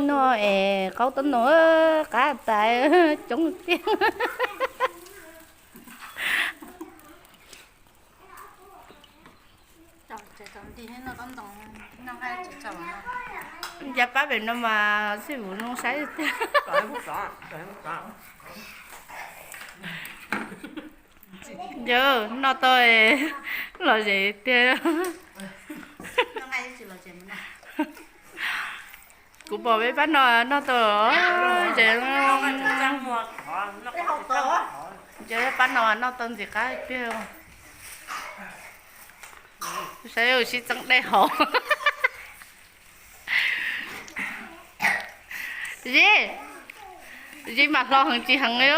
No es qaub tob noos qab tas coob tiag. Cas pab pem no mas xij vus zoo saib tiag. Yawg noj tau lom zem tiag. Kuv pom peb pab no noj tau lom zem. Ces pab no noj tau ntxim qab tiag. Saib sib txeeb dej haus. Zib, zib mas hlo heev tsis heev li.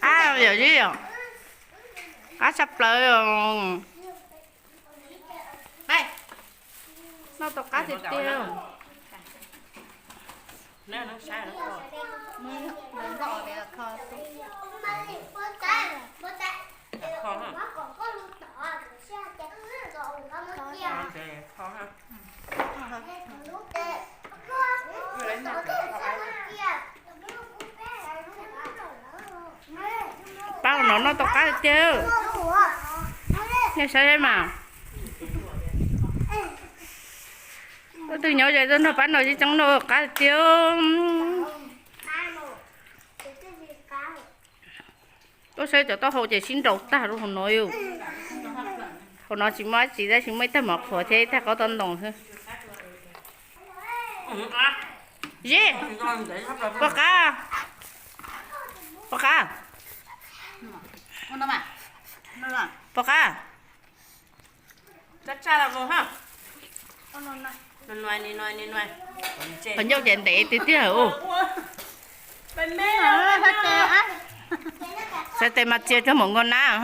Qab yom zib yom, qab tshaj plaws. Noj tau qab tiag tiag. Pab no noj tau qab tiag. Nej saib mas. Tus nyob ze tuaj nrog pab no sib txeeb noj qab tiag. Tuaj saib cov taub hau ces sib nraus tag rau hauv no yus. Hauv no tsis muaj dab tsi tab sis muaj ib tag mov qhuav thiab ib tag qaub tob noos xwb. Zib, puas qab? Puas qab? Puas qab? Qhov ncauj ces ntev tiag tiag. Xav tes mas txia cov maum nkauj nab.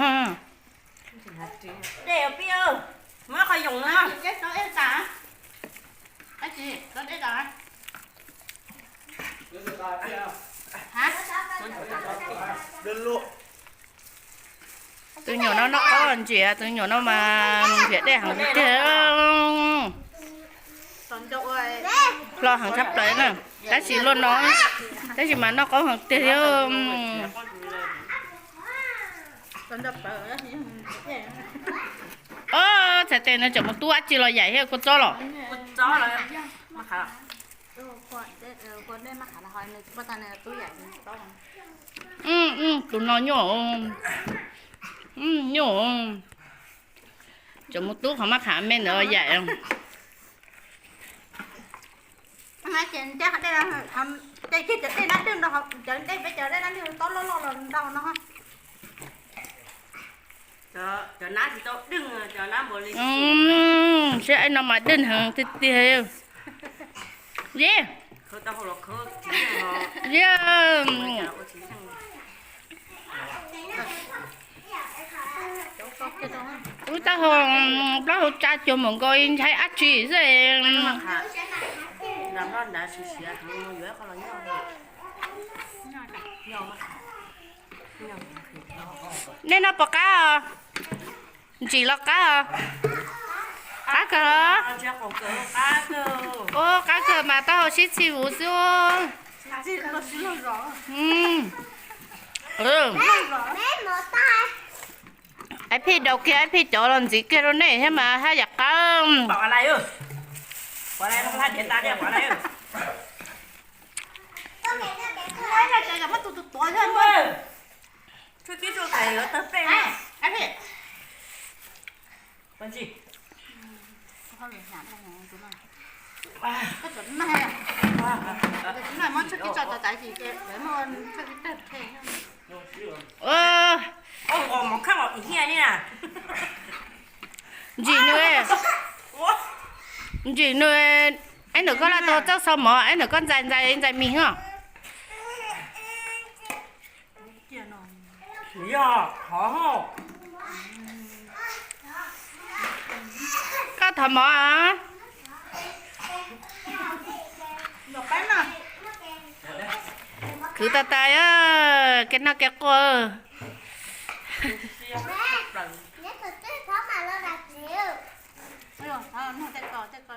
Tus nyuam no noj qaub ntsia, tus nyuam no mas nrhiav dej heev tiag. Hlo heev tshaj plaws na, tab sis luaj no, tab sis mas noj qaub heev tiag thiab. Ob, txhais tes no tseem mus tub dab tsi los yaim thiab kua txob los. Tus no nyuaj, nyuaj. Tseem mus tub qhov maj qham me ntawd los yaim. Saib no mas dwj heev tiag tiag. Zib, zib, wb taub hau, plaub hau tsa cuag maum nkauj ntshai dab tsi xwb. Nej noj puas qab os? Ntsim los qab os? Qab kawg los? Ua qab kawg mas taub hau sib txhij vus xwb. Ib phij daus kiag ib phij cov los ntxiv kiag rau nej thiab mas haj yam qab. Ntsim nws, ntsim nws, ib ntawm koj laj tau txawj xo mov, ib ntawm koj ntxais ntxais ntxais mis os. Koj thov mov. Twv tas tas, kev noj kev quaj. Noj tej ko, tej ko.